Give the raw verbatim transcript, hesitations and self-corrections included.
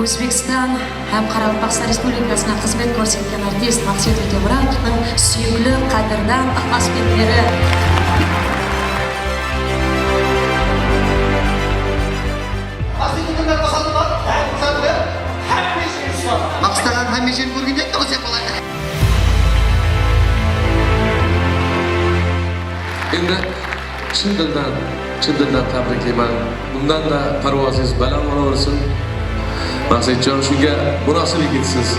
Ózbekstan hám Qaraqalpaqstan Respublikasına xızmet kórsetken artist Maqset Ótemuratovtıń súyikli, qádirdan ıqlasbentleri. Maqset Ótemuratovtıń hámme jerin kórgende endi ózek boladı. Endi shın dildan, shın dildan tabrikleyman. Bundan da párwazıńız baland bola bersin. Maqsetjon, shunga munosib yigitsiz.